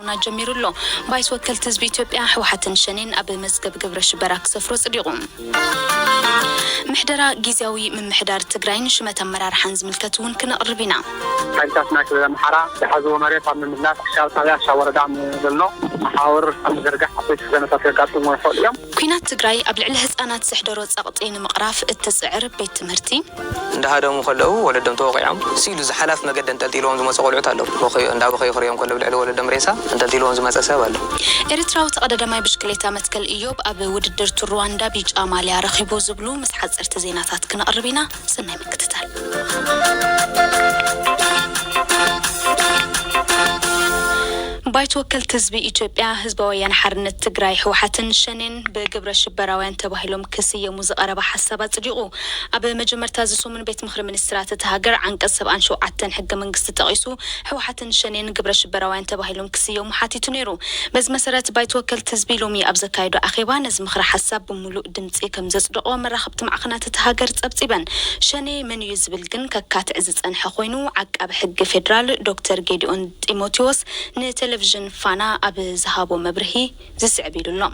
ና ጀሚሩ ኣሎ። ባይቶ ወከልቲ ህዝቢ ኢትዮጵያ ህወሓትን ሸኔን ኣብ መዝገብ ግብረ ሽበራ ክሰፍሮ ጽዲቑ። ምሕደራ ግዝያዊ ምምሕዳር ትግራይን ሽመት ኣመራርሓን ዝምልከት እውን ክነቕርብ ኢና። ሓይልታት ናይ ክልል ኣምሓራ ዝሓዝዎ መሬት ኣብ ምምላስ ክሻብ ጣብያ ክሻብ ወረዳ ዘሎ መሓውር ኣብ ምዝርጋሕ ዓበይቲ ፈተነታት ከጋጥሙ ይኽእሉ እዮም። ኲናት ትግራይ ኣብ ልዕሊ ህፃናት ዘሕደሮ ጸቕጢ ንምቕራፍ እትጽዕር ቤት ትምህርቲ። እንዳሃደሙ ከለዉ ወለዶም ተወቒዖም ሲሉ ዝሓላፍ መገዲ ኣንጠልጢልዎም ዝመፁ ቆልዑት ኣለዉ። በኸዩ እንዳበኸዩ ክሪኦም ከለዉ ልዕሊ ወለዶም ሬሳ ኣንጠልጢልዎም ዝመፀ ሰብ ኣሎ። ኤርትራዊ ተቐዳዳማይ ብሽክሌታ መትከል እዮብ ኣብ ውድድር ቱር ሩዋንዳ ቢጫ ማልያ ረኺቡ ዝብሉ ምስ ሓፀርቲ ዜናታት ክነቕርብ ኢና። ሰናይ ምክትታል። ባይቶ ወከልቲ ህዝቢ ኢትዮጵያ ህዝባዊ ወያነ ሓርነት ትግራይ ህወሓትን ሸኔን ብግብረ ሽበራውያን ተባሂሎም ክስየሙ ዝቐረበ ሓሳብ ኣጽዲቑ። ኣብ መጀመርታ እዚ ሰሙን ቤት ምኽሪ ሚኒስትራት እቲ ሃገር ዓንቀጽ ሰብዓን ሸውዓተን ሕገ መንግስቲ ጠቒሱ ህወሓትን ሸኔን ግብረ ሽበራውያን ተባሂሎም ክስየሙ ሓቲቱ ነይሩ። በዚ መሰረት ባይቶ ወከልቲ ህዝቢ ሎሚ ኣብ ዘካየዶ ኣኼባ ነዚ ምኽሪ ሓሳብ ብምሉእ ድምጺ ከም ዘጽደቖ መራኸብቲ ማዕኸናት እቲ ሃገር ጸብጺበን። ሸኔ መን እዩ ዝብል ግን ከካትዕ ዝጸንሐ ኮይኑ ዓቃቢ ሕጊ ፌዴራል ዶክተር ጌዲኦን ጢሞቴዎስ ንቴሌቪዥን ፋና ኣብ ዝሃቦ መብርሂ ዝስዕብ ኢሉ ኣሎ።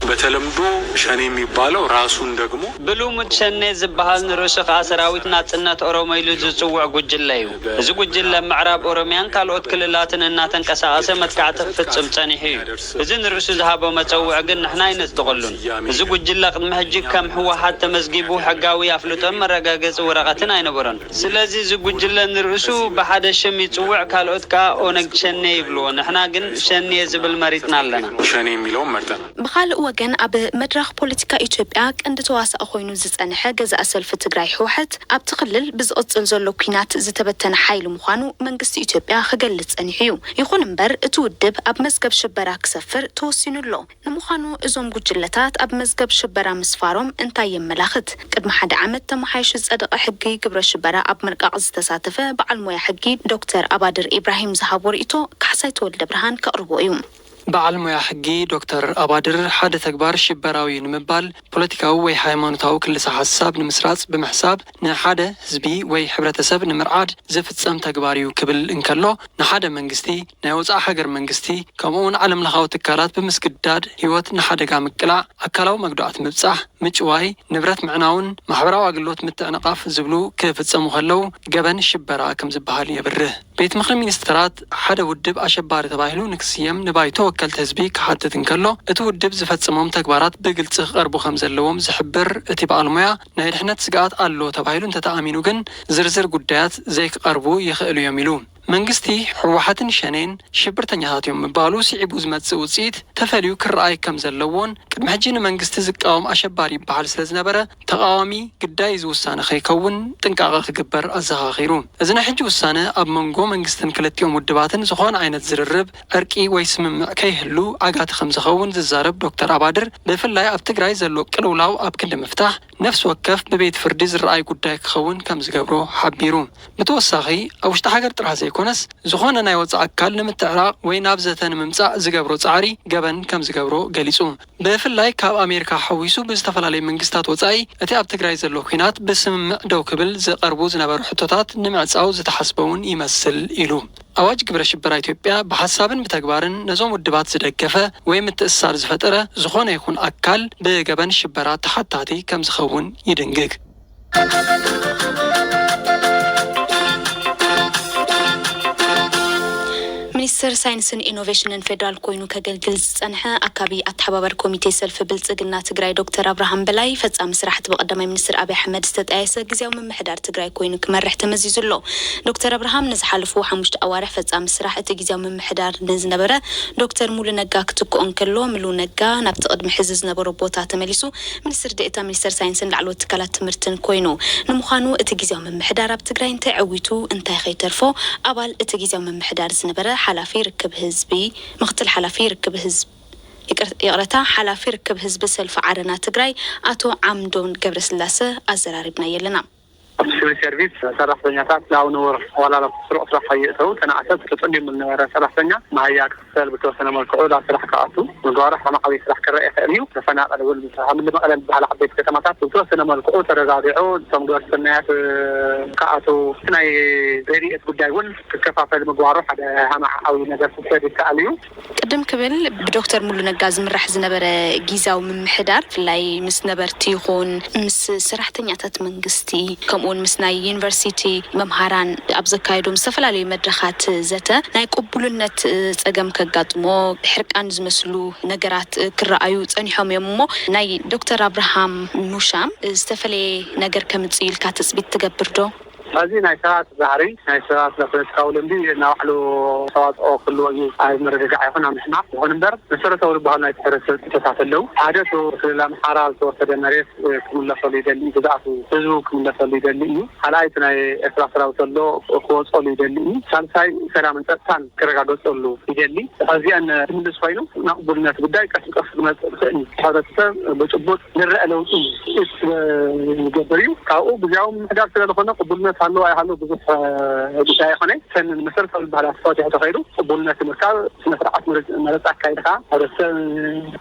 በተለምዶ ሸኔ የሚባለው ራሱን ደግሞ ብልሙድ ሸኔ ዝበሃል ንርእሱ ከኣ ሰራዊት ናጽነት ኦሮሞ ኢሉ ዝጽውዕ ጉጅለ እዩ። እዚ ጉጅለ ኣብ ምዕራብ ኦሮሚያን ካልኦት ክልላትን እናተንቀሳቐሰ መጥቃዕቲ ክፍጽም ጸኒሑ እዩ። እዚ ንርእሱ ዝሃቦ መጸውዒ ግን ንሕና ኣይነጽድቐሉን። እዚ ጉጅለ ቅድሚ ሕጂ ከም ህወሓት ተመዝጊቡ ሕጋዊ ኣፍልጦን መረጋገጺ ወረቐትን ኣይነበሮን። ስለዚ እዚ ጉጅለ ንርእሱ ብሓደ ሽም ይጽውዕ፣ ካልኦት ከኣ ኦነግ ሸኔ ይብልዎ። ንሕና ግን ሸኔ ዝብል መሪጽና ኣለና። ሸኔ የሚለውን መርጠናል። ብኻልእ ወገን ኣብ መድረኽ ፖለቲካ ኢትዮጵያ ቀንዲ ተዋሳኢ ኮይኑ ዝጸንሐ ገዛኢ ሰልፊ ትግራይ ህወሓት ኣብቲ ክልል ብዝቕጽል ዘሎ ኲናት ዝተበተነ ሓይሊ ምዃኑ መንግስቲ ኢትዮጵያ ክገልጽ ጸኒሑ እዩ። ይኹን እምበር እቲ ውድብ ኣብ መዝገብ ሽበራ ክሰፍር ተወሲኑ ኣሎ። ንምዃኑ እዞም ጉጅለታት ኣብ መዝገብ ሽበራ ምስፋሮም እንታይ የመላኽት? ቅድሚ ሓደ ዓመት ተመሓይሹ ዝጸደቐ ሕጊ ግብረ ሽበራ ኣብ ምርቃቕ ዝተሳተፈ በዓል ሞያ ሕጊ ዶክተር ኣባድር ኢብራሂም ዝሃቦ ርእይቶ ካሕሳይ ተወልደ ብርሃን ከቕርቦ እዩ። በዓል ሞያ ሕጊ ዶክተር ኣባድር ሓደ ተግባር ሽበራዊ እዩ ንምባል ፖለቲካዊ ወይ ሃይማኖታዊ ክልሰ ሓሳብ ንምስራጽ ብምሕሳብ ንሓደ ህዝቢ ወይ ሕብረተሰብ ንምርዓድ ዝፍጸም ተግባር እዩ ክብል እንከሎ፣ ንሓደ መንግስቲ፣ ናይ ወጻኢ ሃገር መንግስቲ፣ ከምኡ እውን ዓለምለኻዊ ትካላት ብምስግዳድ ህይወት ንሓደጋ ምቅላዕ፣ ኣካላዊ መጉዳእቲ ምብጻሕ፣ ምጭዋይ፣ ንብረት ምዕናውን ማሕበራዊ ኣገልግሎት ምትዕንቓፍ ዝብሉ ክፍጸሙ ከለዉ ገበን ሽበራ ከም ዝበሃል የብርህ። ቤት ምኽሪ ሚኒስትራት ሓደ ውድብ ኣሸባሪ ተባሂሉ ንክስየም ንባይቶ ወከልቲ ህዝቢ ክሓትት እንከሎ፣ እቲ ውድብ ዝፈጸሞም ተግባራት ብግልጺ ክቐርቡ ከም ዘለዎም ዝሕብር እቲ በዓል ሞያ፣ ናይ ድሕነት ስግኣት ኣሎ ተባሂሉ እንተተኣሚኑ ግን ዝርዝር ጉዳያት ዘይክቐርቡ ይኽእሉ እዮም ኢሉ። መንግስቲ ህወሓትን ሸኔን ሽብርተኛታት እዮም ምባሉ ስዒቡ ዝመጽእ ውጽኢት ተፈልዩ ክረኣይ ከም ዘለዎን ቅድሚ ሕጂ ንመንግስቲ ዝቃወም ኣሸባሪ ይበሃል ስለ ዝነበረ ተቓዋሚ ግዳይ እዚ ውሳነ ከይከውን ጥንቃቐ ክግበር ኣዘኻኺሩ። እዚ ናይ ሕጂ ውሳነ ኣብ መንጎ መንግስትን ክልቲኦም ውድባትን ዝኾነ ዓይነት ዝርርብ፣ ዕርቂ ወይ ስምምዕ ከይህሉ ዓጋቲ ከም ዝኸውን ዝዛረብ ዶክተር ኣባድር ብፍላይ ኣብ ትግራይ ዘሎ ቅልውላው ኣብ ክንዲ ምፍታሕ ነፍሲ ወከፍ ብቤት ፍርዲ ዝረኣይ ጉዳይ ክኸውን ከም ዝገብሮ ሓቢሩ። ብተወሳኺ ኣብ ውሽጢ ሃገር ጥራሕ ዘይኮነስ ዝኾነ ናይ ወፃኢ ኣካል ንምትዕራቕ ወይ ናብ ዘተ ንምምፃእ ዝገብሮ ፃዕሪ ገበን ከም ዝገብሮ ገሊፁ። ብፍላይ ካብ ኣሜሪካ ሓዊሱ ብዝተፈላለዩ መንግስታት ወፃኢ እቲ ኣብ ትግራይ ዘሎ ኲናት ብስምምዕ ደው ክብል ዝቐርቡ ዝነበሩ ሕቶታት ንምዕፃው ዝተሓስበ እውን ይመስል ኢሉ። ኣዋጅ ግብረ ሽበራ ኢትዮጵያ ብሓሳብን ብተግባርን ነዞም ውድባት ዝደገፈ ወይ ምትእስሳር ዝፈጠረ ዝኾነ ይኹን ኣካል ብገበን ሽበራ ተሓታቲ ከም ዝኸውን ይድንግግ። ሚኒስትር ሳይንስን ኢኖቬሽንን ፌዴራል ኮይኑ ከገልግል ዝጸንሐ ኣካቢ ኣተሓባባሪ ኮሚቴ ሰልፊ ብልጽግና ትግራይ ዶክተር ኣብርሃም በላይ ፈጻሚ ስራሕቲ ብቀዳማይ ሚኒስትር ኣብይ ኣሕመድ ዝተጣየሰ ግዝያዊ ምምሕዳር ትግራይ ኮይኑ ክመርሕ ተመዚዙ ኣሎ። ዶክተር ኣብርሃም ንዝሓለፉ ሓሙሽተ ኣዋርሕ ፈጻሚ ስራሕ እቲ ግዝያዊ ምምሕዳር ንዝነበረ ዶክተር ሙሉ ነጋ ክትክኦ እንከሎ፣ ሙሉ ነጋ ናብቲ ቅድሚ ሕዚ ዝነበሮ ቦታ ተመሊሱ ሚኒስትር ዴኤታ ሚኒስቴር ሳይንስን ላዕለዎት ትካላት ትምህርትን ኮይኑ። ንምዃኑ እቲ ግዝያዊ ምምሕዳር ኣብ ትግራይ እንታይ ዕዊቱ እንታይ ከይተርፎ ኣባል እቲ ግዝያዊ ምምሕዳር ዝነበረ ሓላፊ ርክብ ህዝቢ፣ ምክትል ሓላፊ ርክብ ህዝቢ፣ ይቅር-፣ ይቅረታ፣ ሓላፊ ርክብ ህዝቢ ሰልፊ ዓረና ትግራይ ኣቶ ዓምዶም ገብረስላሰ ኣዘራሪብናዮ ኣለና። ሲቪል ሰርቪስ ሰራሕተኛታት ናብ ንቡር ዋላ ናብ ስሩዕ ስራሕ ከይእተው ተናእሰት ተጸሊሙ ዝነበረ ሰራሕተኛ መሃያ ክፍል ብተወሰነ መልክዑ ናብ ስራሕ ክኣቱ ምግባሩ ከም ዓብዪ ስራሕ ክረአ ይኽእል እዩ። ተፈናቐል እውን ብስራሕ ምልመቐለ ዝበሃል ዓበይቲ ከተማታት ብተወሰነ መልክዑ ተረጋጊዑ እቶም ግብረ ሰናያት ክኣቱ ናይ ረድኤት ጉዳይ እውን ክከፋፈል ምግባሩ ሓደ ሃማዓዊ ነገር ክውሰድ ይከኣል እዩ። ቅድም ክብል ብዶክተር ሙሉ ነጋ ዝምራሕ ዝነበረ ጊዛዊ ምምሕዳር ብፍላይ ምስ ነበርቲ ይኹን ምስ ሰራሕተኛታት መንግስቲ ከምኡውን ምስ ናይ ዩኒቨርሲቲ መምሃራን ኣብ ዘካየዶም ዝተፈላለዩ መድረኻት ዘተ ናይ ቅቡልነት ጸገም ከጋጥሞ ሕርቃን ዝመስሉ ነገራት ክረኣዩ ጸኒሖም እዮም እሞ ናይ ዶክተር ኣብርሃም ሙሻም ዝተፈለየ ነገር ከምጽእ ኢልካ ትጽቢት ትገብር ዶ? ሕዚ ናይ ሰባት ባህሪ ናይ ሰባት ናይ ፖለቲካዊ ልምዲ ናባዕሉ ኣስተዋፅኦ ክህልዎ እዩ። ኣብ ምርግጋዕ ይኹን ኣብ ምሕማቕ ይኹን እምበር መሰረታዊ ዝበሃሉ ናይ ሕብረተሰብ ፅቶታት ኣለዉ። ሓደ እቲ ክልል ኣምሓራ ዝተወሰደ መሬት ክምለሰሉ ይደሊ እዩ። ግዝኣቱ ህዝቡ ክምለሰሉ ይደሊ እዩ። ካልኣይ እቲ ናይ ኤርትራ ሰራዊት ዘሎ ክወፀሉ ይደሊ እዩ። ሳልሳይ ሰላምን ፀጥታን ክረጋገፀሉ ይደሊ። እዚኣን ክምልስ ኮይኑ ናይ ቅቡልነት ጉዳይ ቀስ ብቀስ ክመፅእ ዝኽእል እዩ። ሕብረተሰብ ብጭቡጥ ዝረአ ለውጢ እዩ ዝገብር እዩ። ካብኡ ግዜያዊ ምምሕዳር ስለዝኾነ ቅቡልነት ሃለዎ ኣይሃለዎ ብዙሕ ጉዳይ ኣይኮነ። እተን መሰረታዊ ዝበሃላ ተፈቲሑ ተኸይዱ ቅቡልነት ንምርካብ ስነ ስርዓት መረፃ ኣካይድካ ሕብረተሰብ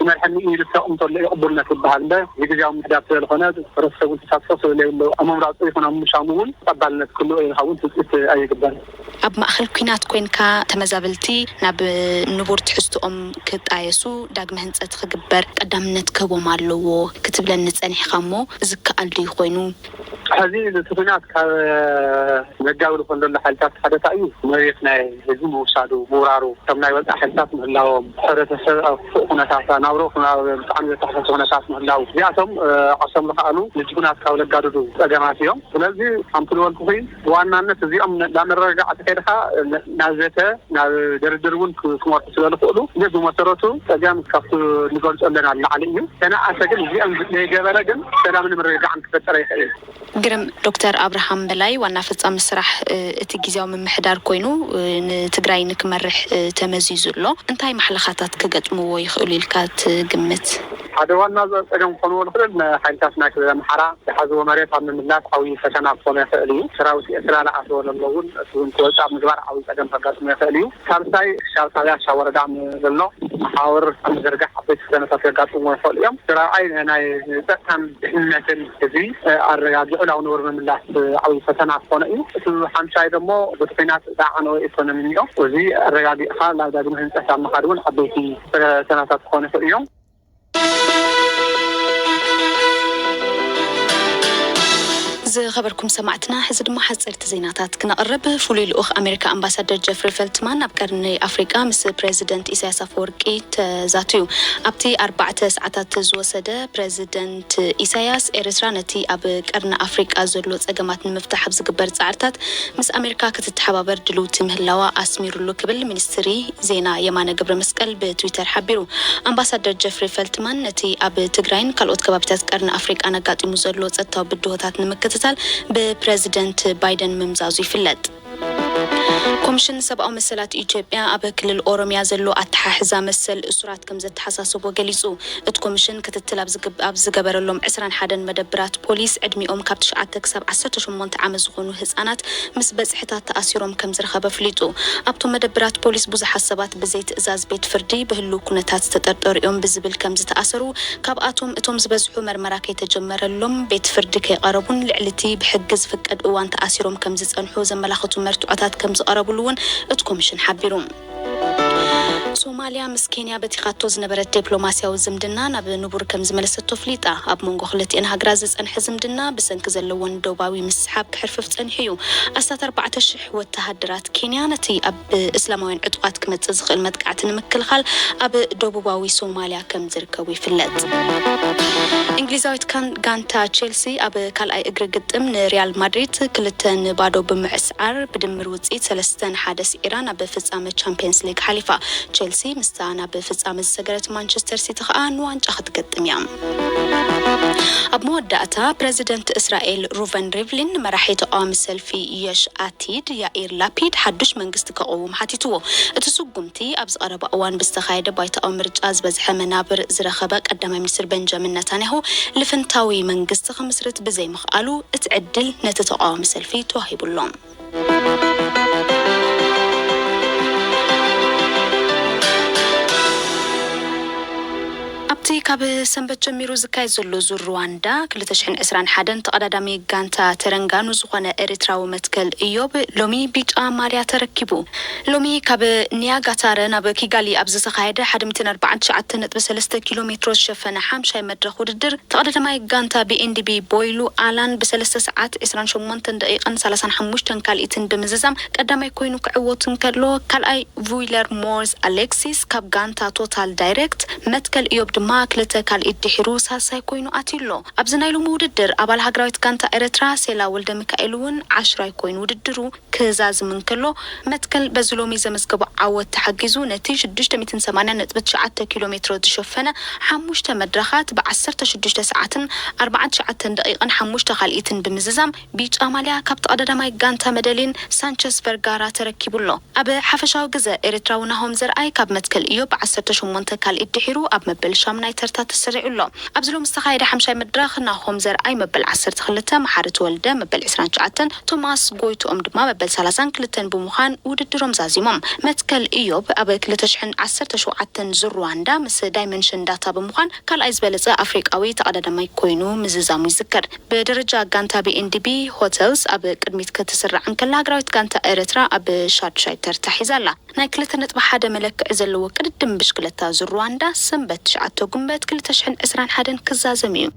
ይመርሐኒ ኢሉ ተቐምጦ ኣሎ እዩ ቅቡልነት ዝበሃል እምበር እዚ ግዜያዊ ምምሕዳር ስለዝኾነ ሕብረተሰቡ ተሳትፎ ስለዘይብሉ ኣብ ምምራፁ ይኹን ኣብ ምሻሙ እውን ተቐባልነት ክህልዎ ኢልካ እውን ትፅቢት ኣይግበርን። ኣብ ማእኸል ኲናት ኮይንካ ተመዛበልቲ ናብ ንቡር ትሕዝትኦም ክጣየሱ ዳግመ ህንፀት ክግበር ቀዳምነት ክህቦም ኣለዎ ክትብለኒ ጸኒሕኻ እሞ ዝከኣል ድዩ ኮይኑ? ሕዚ እቲ ኲናት ካብ ዘጋብሉ ከም ዘሎ ሓይልታት ሓደታ እዩ። መሬት ናይ ህዝቢ ምውሳዱ፣ ምውራሩ፣ ከም ናይ ወልቂ ሓይልታት ምህላዎም፣ ሕብረተሰብ ኣብ ክፉእ ኩነታት ናብሮ ብጣዕሚ ዘተሓሳሲ ኩነታት ምህላው እዚኣቶም ዓርሶም ዝኸኣሉ ንጅጉናት ካብ ዘጋድዱ ጸገማት እዮም። ስለዚ ከምቲ ዝበልኩኺ ብዋናነት እዚኦም ናብ መረጋጋዕቲ ከይድካ ናብ ዘተ ናብ ድርድር እውን ክመርሑ ስለ ዝኽእሉ እዚ ብመሰረቱ ጸገም ካብቲ ንገልጾ ኣለና ንላዕሊ እዩ። ተነኣሰ ግን እዚኦም ዘይገበረ ግን ሰላምን ምርግጋዕን ክፈጠር ይኽእል እዩ። ግርም። ዶክተር ኣብርሃም በላይ ዋና ፈጻሚ ስራሕ እቲ ግዜያዊ ምምሕዳር ኮይኑ ንትግራይ ንክመርሕ ተመዚዙ ኣሎ። እንታይ ማሕለኻታት ክገጥምዎ ይኽእሉ ኢልካ ትግምት? ሓደ ዋና ጸገም ክኾንዎ ዝኽእል ንሓይልታት ናይ ክልል ኣምሓራ ዝሓዝዎ መሬት ኣብ ምምላስ ዓብዪ ፈተና ክኾኖ ይኽእል እዩ። ሰራዊት ኤርትራ ዝኣተወ ዘሎ እውን እቲ እውን ክወፅእ ኣብ ምግባር ዓብዪ ጸገም ከጋጥሞ ይኽእል እዩ። ሳልሳይ ሻብ ጣብያ ሻብ ወረዳ ዘሎ መሓውር ኣብ ምዝርጋሕ ዓበይቲ ፈተነታት ከጋጥምዎ ይኽእሉ እዮም። እቲ ራብዓይ ናይ ጸጥታን ድሕንነትን ህዝቢ ኣረጋጊዑ ናብ ንቡር ምምላስ ዓብዪ ፈተና ክኾኖ እዩ። እቲ ሓምሻይ ደሞ በቲ ኲናት ዝዓነወ ኢኮኖሚ እኒኦ። እዚ ኣረጋጊዕኻ ናብ ዳግመ ህንፀት ኣብ ምኻድ እውን ዓበይቲ ፈተናታት ክኾኑ ይኽእሉ እዮም። ዝኸበርኩም ሰማዕትና፣ ሕዚ ድማ ሓፀርቲ ዜናታት ክነቕርብ። ፍሉይ ልኡኽ ኣሜሪካ ኣምባሳደር ጀፍሪ ፈልትማን ኣብ ቀርኒ ኣፍሪቃ ምስ ፕሬዚደንት ኢሳያስ ኣፈወርቂ ተዛትዩ። ኣብቲ ኣርባዕተ ሰዓታት ዝወሰደ ፕሬዚደንት ኢሳያስ፣ ኤርትራ ነቲ ኣብ ቀርኒ ኣፍሪቃ ዘሎ ጸገማት ንምፍታሕ ኣብ ዝግበር ጻዕርታት ምስ ኣሜሪካ ክትተሓባበር ድልውቲ ምህላዋ ኣስሚሩሉ ክብል ሚኒስትሪ ዜና የማነ ገብረ መስቀል ብትዊተር ሓቢሩ። ኣምባሳደር ጀፍሪ ፈልትማን ነቲ ኣብ ትግራይን ካልኦት ከባቢታት ቀርኒ ኣፍሪቃን ኣጋጢሙ ዘሎ ጸጥታዊ ብድሆታት ንምክትታል ብፕረዚደንት ባይደን ምምዛዙ ይፍለጥ። ኮሚሽን ሰብኣዊ መሰላት ኢትዮጵያ ኣብ ክልል ኦሮሚያ ዘሎ ኣተሓሕዛ መሰል እሱራት ከም ዘተሓሳሰቦ ገሊጹ። እቲ ኮሚሽን ክትትል ኣብ ዝግብ-፣ ኣብ ዝገበረሎም ዕስራን ሓደን መደብራት ፖሊስ ዕድሚኦም ካብ ትሽዓተ ክሳብ ዓሰርተ ሸሞንተ ዓመት ዝኾኑ ህጻናት ምስ በጽሕታት ተኣሲሮም ከም ዝረኸበ ኣፍሊጡ። ኣብቶም መደብራት ፖሊስ ብዙሓት ሰባት ብዘይ ትእዛዝ ቤት ፍርዲ ብህሉው ኩነታት ዝተጠርጠሩ እዮም ብዝብል ከም ዝተኣሰሩ፣ ካብኣቶም እቶም ዝበዝሑ መርመራ ከይተጀመረሎም ቤት ፍርዲ ከይቐረቡን ልዕሊ እቲ ብሕጊ ዝፍቀድ እዋን ተኣሲሮም ከም ዝጸንሑ ዘመላኽቱ መርትዖታት ከም ዝቐረብሉ እውን እቲ ኮሚሽን ሓቢሩ። ሶማልያ ምስ ኬንያ በቲኻቶ ዝነበረት ዲፕሎማስያዊ ዝምድና ናብ ንቡር ከም ዝመለሰቶ ኣፍሊጣ። ኣብ መንጎ ክልቲኤን ሃገራት ዝጸንሐ ዝምድና ብሰንኪ ዘለዎን ዶባዊ ምስሓብ ክሕርፍፍ ጸኒሑ እዩ። ኣስታት ኣርባዕተ ሽሕ ወተሃደራት ኬንያ ነቲ ኣብ እስላማውያን ዕጡቓት ክመጽእ ዝኽእል መጥቃዕቲ ንምክልኻል ኣብ ደቡባዊ ሶማልያ ከም ዝርከቡ ይፍለጥ። እንግሊዛዊት ካን-፣ ጋንታ ቼልሲ ኣብ ካልኣይ እግሪ ግጥም ንሪያል ማድሪድ ክልተ ንባዶ ብምዕስዓር ብድምር ውጽኢት ሰለስተ ንሓደ ስዒራ ናብ ፍጻመ ቻምፒየንስ ሊግ ሓሊፋ። ቼልሲ ቸልሲ ምስታ ናብ ፍጻመ ዝሰገረት ማንቸስተር ሲቲ ከኣ ንዋንጫ ክትገጥም እያ። ኣብ መወዳእታ፣ ፕረዚደንት እስራኤል ሩቨን ሪቭሊን ንመራሒ ተቃዋሚ ሰልፊ የሽ ኣቲድ ያኢር ላፒድ ሓዱሽ መንግስቲ ከቕውም ሓቲትዎ። እቲ ስጉምቲ ኣብ ዝቐረበ እዋን ብዝተኻየደ ባይታዊ ምርጫ ዝበዝሐ መናብር ዝረኸበ ቀዳማይ ሚኒስትር ቤንጃሚን ነታንያሁ ልፍንታዊ መንግስቲ ክምስርት ብዘይምኽኣሉ እቲ ዕድል ነቲ ተቃዋሚ ሰልፊ ተዋሂቡሎም። ኣብቲ ካብ ሰንበት ጀሚሩ ዝካየድ ዘሎ ዙር ሩዋንዳ ክልተ ሽሕን ዕስራን ሓደን ተቐዳዳሚ ጋንታ ተረንጋኑ ዝኾነ ኤርትራዊ መትከል እዮብ ሎሚ ቢጫ ማልያ ተረኪቡ። ሎሚ ካብ ኒያጋታረ ናብ ኪጋሊ ኣብ ዝተኻየደ ሓደ ሚእትን ኣርባዓን ትሽዓተ ነጥቢ ሰለስተ ኪሎ ሜትሮ ዝሸፈነ ሓምሻይ መድረኽ ውድድር ተቐዳዳማይ ጋንታ ቢኤንዲቢ ቦይሉ ኣላን ብሰለስተ ሰዓት ዕስራን ሸሞንተን ደቂቕን ሰላሳን ሓሙሽተን ካልኢትን ብምዝዛም ቀዳማይ ኮይኑ ክዕወት እንከሎ፣ ካልኣይ ቪለር ሞርስ ኣሌክሲስ ካብ ጋንታ ቶታል ዳይሬክት፣ መትከል እዮብ ድማ ክልተ ካልኢት ድሒሩ ሳልሳይ ኮይኑ ኣትዩ ኣሎ። ኣብዚ ናይ ሎሚ ውድድር ኣባል ሃገራዊት ጋንታ ኤርትራ ሴላ ወልደ ሚካኤል እውን ዓሽራይ ኮይኑ ውድድሩ ክዛዝም እንከሎ፣ መትከል በዚ ሎሚ ዘመዝገቦ ዓወት ተሓጊዙ ነቲ ሽዱሽተ ሚእትን ሰማንያን ነጥቢ ትሽዓተ ኪሎ ሜትሮ ዝሸፈነ ሓሙሽተ መድረኻት ብዓሰርተ ሽዱሽተ ሰዓትን ኣርባዓን ትሽዓተን ደቂቕን ሓሙሽተ ካልኢትን ብምዝዛም ቢጫ ማልያ ካብ ተቐዳዳማይ ጋንታ መደሊን ሳንቸስ ቨርጋራ ተረኪቡ ኣሎ። ኣብ ሓፈሻዊ ግዘ ኤርትራዊ ናሆም ዘርኣይ ካብ መትከል እዮብ ብዓሰርተ ሸሞንተ ካልኢት ድሒሩ ኣብ መበል ሻምናይ ተርታ ተሰሪዑ ኣሎ። ኣብዚ ሎሚ ዝተኻየደ ሓምሻይ መድረኽ ናሆም ዘርኣይ መበል ዓሰርተ ክልተ፣ መሓሪ ተወልደ መበል ዕስራን ትሽዓተን፣ ቶማስ ጎይትኦም ድማ መበል ሰላሳን ክልተን ብምዃን ውድድሮም ዛዚሞም። መትከል እዮብ ኣብ ክልተ ሽሕን ዓሰርተ ሸውዓተን ዙር ሩዋንዳ ምስ ዳይመንሽን ዳታ ብምዃን ካልኣይ ዝበለጸ ኣፍሪቃዊ ተቐዳዳማይ ኮይኑ ምዝዛሙ ይዝከር። ብደረጃ ጋንታ ቢኤንዲቢ ሆተልስ ኣብ ቅድሚት ክትስራዕ እንከላ፣ ሃገራዊት ጋንታ ኤርትራ ኣብ ሻድሻይ ተርታ ሒዛ ኣላ። ናይ ክልተ ነጥቢ ሓደ መለክዒ ዘለዎ ቅድድም ብሽክለታ ዙር ሩዋንዳ ሰንበት ትሽዓተ ጉንበት ክልተ ሽሕን ዕስራን ሓደን ክዛዘም እዩ።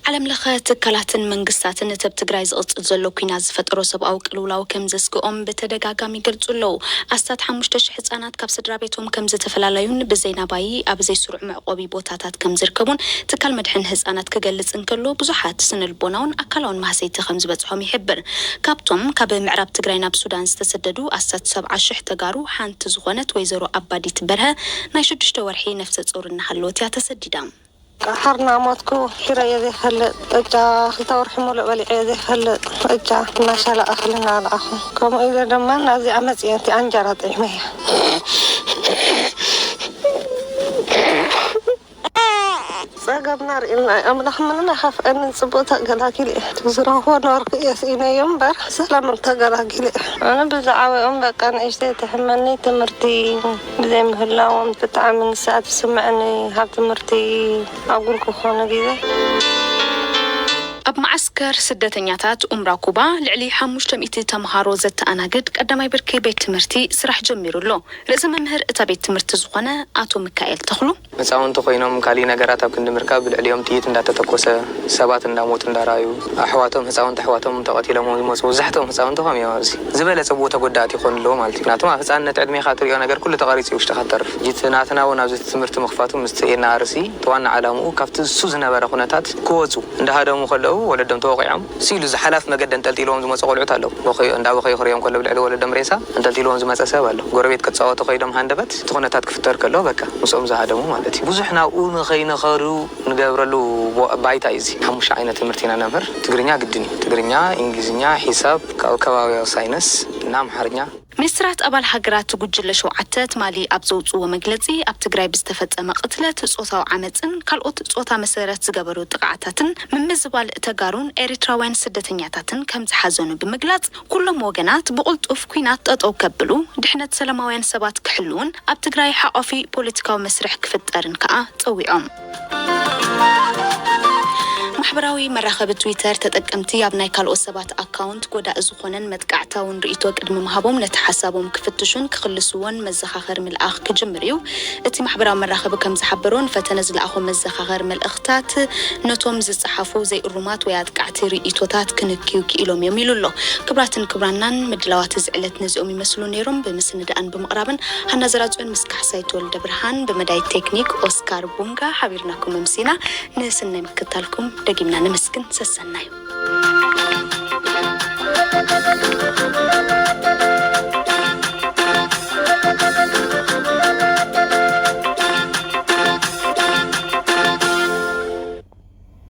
ዓለም ለኸ ትካላትን መንግስታትን እቲ ኣብ ትግራይ ዝቕጽል ዘሎ ኲናት ዝፈጠሮ ሰብኣዊ ቅልውላው ከም ዘስግኦም ብተደጋጋሚ ይገልጹ ኣለዉ። ኣስታት ሓሙሽተ ሽሕ ህጻናት ካብ ስድራ ቤቶም ከም ዝተፈላለዩን ብዘይ ናባይ ኣብ ዘይስሩዕ መዕቆቢ ቦታታት ከም ዝርከቡን ትካል መድሕን ህጻናት ክገልጽ እንከሎ፣ ብዙሓት ስነ ልቦናውን ኣካላውን ማህሰይቲ ከም ዝበጽሖም ይሕብር። ካብቶም ካብ ምዕራብ ትግራይ ናብ ሱዳን ዝተሰደዱ ኣስታት ሰብዓ ሽሕ ተጋሩ ሓንቲ ዝኾነት ወይዘሮ ኣባዲት በርሀ ናይ ሽዱሽተ ወርሒ ነፍሰ ጾር እናሃለወት እያ ተሰዲዳ። ሓርና ሞትኩ፣ ሒረዮ ዘይፈልጥ፣ ቅጫ ክልተ ወርሒ ሙሉእ በሊዐዮ ዘይፈልጥ፣ ቅጫ እናሻለ እኽሊ እናለኣኹ፣ ከምኡ ኢለ ድማ ናብዚኣ መፂአ፣ እቲኣ እንጀራ ጥዒመያ። ጸገምና ርኢልና እዩ። ኣምላኽ ምንም ኣይኸፍአንን፣ ጽቡቕ ተገላጊለ እየ። ዝረኽቦ ነበርኩ እየ ስኢነዮ እምበር፣ ሰላም ተገላጊለ እየ። ኣነ ብዛዕባኦም በቃ ንእሽተይ ትሕመኒ፣ ትምህርቲ ብዘይምህላዎም ብጣዕሚ ንስኣ ትስምዐኒ። ካብ ትምህርቲ ኣጉል ክኾነ ግዜ ኣብ መዓስከር ስደተኛታት ኡምራ ኩባ ልዕሊ ሓሙሽተ ሚእቲ ተምሃሮ ዘተኣናግድ ቀዳማይ ብርኪ ቤት ትምህርቲ ስራሕ ጀሚሩ ኣሎ። ርእሰ መምህር እታ ቤት ትምህርቲ ዝኾነ ኣቶ ሚካኤል ተኽሉ፣ ህፃውንቲ ኮይኖም ካሊእ ነገራት ኣብ ክንዲ ምርካብ ብልዕሊኦም ጥይት እንዳተተኮሰ፣ ሰባት እንዳሞቱ እንዳረኣዩ፣ ኣሕዋቶም፣ ህፃውንቲ ኣሕዋቶም ተቐቲሎም ዝመፁ፣ መብዛሕትኦም ህፃውንቲ ከም እዮም ኣብዚ ዝበለፀ ብኡ ተጎዳእቲ ይኾኑ ኣለዉ ማለት እዩ። ምክንያቱም ኣብ ህፃንነት ዕድሜኻ ትሪኦ ነገር ኩሉ ተቐሪፁ እዩ ውሽጥኻ ትተርፍ። እቲ ናትና እውን ኣብዚ ትምህርቲ ምኽፋቱ ምስቲ ኤን ኣር ሲ እቲ ዋና ዓላምኡ ካብቲ እሱ ዝነበረ ኩነታት ክወፁ እንዳሃደሙ ከለዉ ወለዶም ተወቒዖም ሲሉ ዝሓላፍ መገዲ ኣንጠልጢልዎም ዝመፁ ቆልዑት ኣለዉ። በኸዩ፣ እንዳበኸዩ ክሪኦም ከሎ ብልዕሊ ወለዶም ሬሳ ኣንጠልጢልዎም ዝመፀ ሰብ ኣሎ። ጎረቤት ክፃወቱ ከይዶም ሃንደበት እቲ ኩነታት ክፍጠር ከሎ በቃ ምስኦም ዝሃደሙ ማለት እዩ። ብዙሕ ናብኡ ንኸይንኸዱ ንገብረሉ ቦ-፣ ባይታ እዩ እዚ። ሓሙሽተ ዓይነት ትምህርቲ ኢና ነምህር። ትግርኛ ግድን እዩ። ትግርኛ፣ እንግሊዝኛ፣ ሒሳብ፣ ካብ ከባቢያዊ ሳይንስ እና ኣምሓርኛ። ሚኒስትራት ኣባል ሃገራት ጉጅለ ሸውዓተ ትማሊ ኣብ ዘውፅዎ መግለፂ፣ ኣብ ትግራይ ብዝተፈጸመ ቅትለት፣ ጾታዊ ዓመፅን ካልኦት ጾታ መሰረት ዝገበሩ ጥቕዓታትን ምምዝባል ተጋሩን ኤሪትራውያን ስደተኛታትን ከም ዝሓዘኑ ብምግላጽ፣ ኩሎም ወገናት ብቕልጡፍ ኲናት ጠጠው ከብሉ፣ ድሕነት ሰላማውያን ሰባት ክሕልውን ኣብ ትግራይ ሓቋፊ ፖለቲካዊ መስርሕ ክፍጠርን ከኣ ጸዊዖም። ማሕበራዊ መራኸቢ ትዊተር ተጠቀምቲ ኣብ ናይ ካልኦት ሰባት ኣካውንት ጎዳኢ ዝኾነን መጥቃዕታውን ርእይቶ ቅድሚ ምሃቦም ነቲ ሓሳቦም ክፍትሹን ክኽልስዎን መዘኻኸሪ ምልኣኽ ክጅምር እዩ። እቲ ማሕበራዊ መራኸቢ ከም ዝሓበሮ፣ ንፈተነ ዝለኣኾ መዘኻኸሪ መልእኽታት ነቶም ዝጸሓፉ ዘይእሩማት ወይ ኣጥቃዕቲ ርእይቶታት ክንክዩ ክኢሎም እዮም ኢሉ ኣሎ። ክቡራትን ክቡራናን፣ ምድላዋት እዚ ዕለት ነዚኦም ይመስሉ ነይሮም። ብምስንዳእን ብምቕራብን ሃና ዘራጽዮን ምስ ካሕሳይ ተወልደ ብርሃን፣ ብመዳይ ቴክኒክ ኦስካር ቡንጋ ሓቢርናኩም ኣምሲና። ንስናይ ምክታልኩም ደጊምና ነመስግን። ሰሰናዩ።